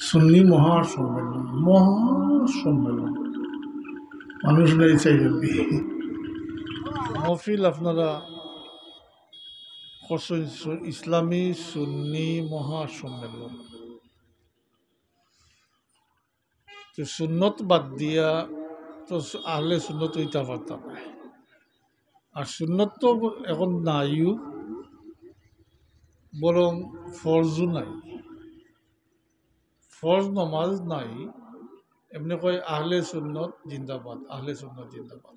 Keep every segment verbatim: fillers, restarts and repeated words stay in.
সুন্নি মহাসম্মেলন, মহাসম্মেলন, মানুষ নাই চাইবেন। মহফিল আপনারা করছেন সু-, ইসলামী সুন্নি মহাসম্মেলন। তো সুন্নত বাদ দিয়া তো সু-, আহলে সুন্নত হইতা পারতা নায়। আর সুন্নত তো এখন নাইও, বরং ফরজও নাই। ফরজ নমাজ নাই, এমনে কয় আহলে সুন্নত জিন্দাবাদ, আহলে সুন্নত জিন্দাবাদ।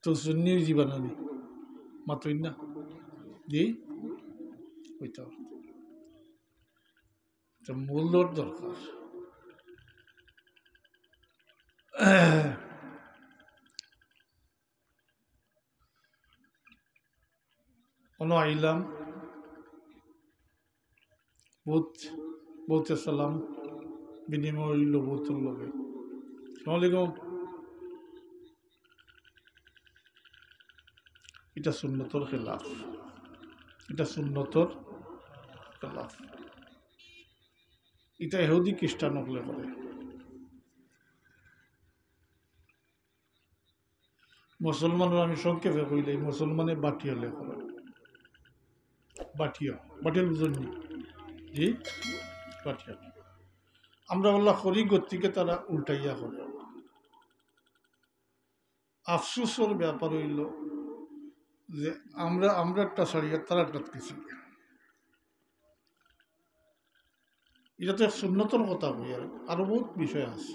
তো সুন্নি হই যাইবা না নি? মাতইন না? জি? হইতো। তো মূলর দরকার। অনো আইলাম, বহুত, বহুত সালাম বিনিময় হইল বহুতর লগে। আসসালামু আলাইকুম। এটা সুন্নতর খেলাফ, এটা সুন্নতর খেলাফ, এটা এহুদি খ্রিস্টান হকলে করে। মুসলমানর আমি সংক্ষেপে কইলে, মুসলমানে বাটিয়ালে করে। বাটিয়া, বাটিয়াল বুঝইন নি? জি, বাটিয়াল। আমরা ওলা করি গতিকে তারা উল্টাইয়া করে। আফসোসর ব্যাপার হইল যে আমরা, আমরা একটা ছাড়িয়া তারা একটা গেছি। এটা তো এক সুন্নতর কথা কই, আর আরো বহুত বিষয় আছে।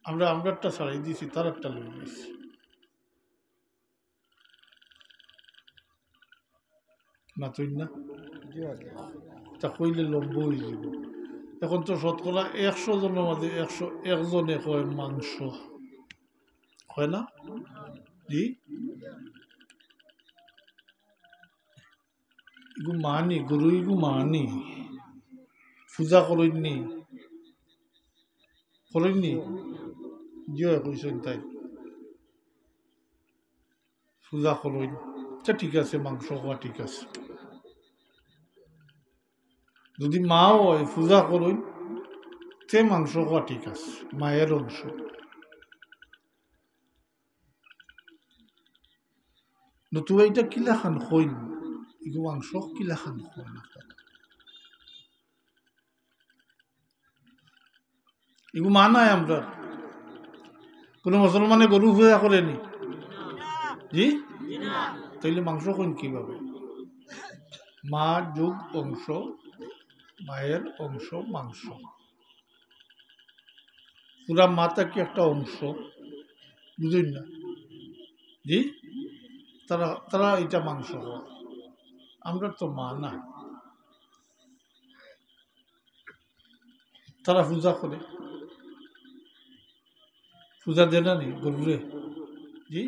আমরা, আমরা একটা ছাড়াই দিছি, তারা একটা লই নিছি। মাতইন না? তা কইলে লম্বা হয়ে যাব। এখন তো শতকরা একশো জনের মাঝে একশো এক জনে কয় মাংস, কয় না? জি, ইগু মানি, গরু ইগু মানি, পূজা করইন নি, করইন নি? জি অয়, কইছইন তাই। পূজা করইন, তে ঠিক আছে, মাংস খাওয়া ঠিক আছে। যদি মা অয় পূজা করইন, তে মাংস খাওয়া ঠিক আছে, মায়ের অংশ। নতুবা এটা কিলাখান কইন, ইগু মাংস কিলাখান কইন? ইগু মানায় আমরা। কোনো মুসলমানে গরু পূজা করে নি? জি? তাইলে মাংস কইন কিভাবে? মা যোগ অংশ, মায়ের অংশ মাংস। পুরা মা থাকি একটা অংশ, বুঝইন না? জি? তারা, তারা এটা মাংস খায়। আমরা তো মা না। তারা পূজা করে, পূজা দেয় না নি গরুরে? জি,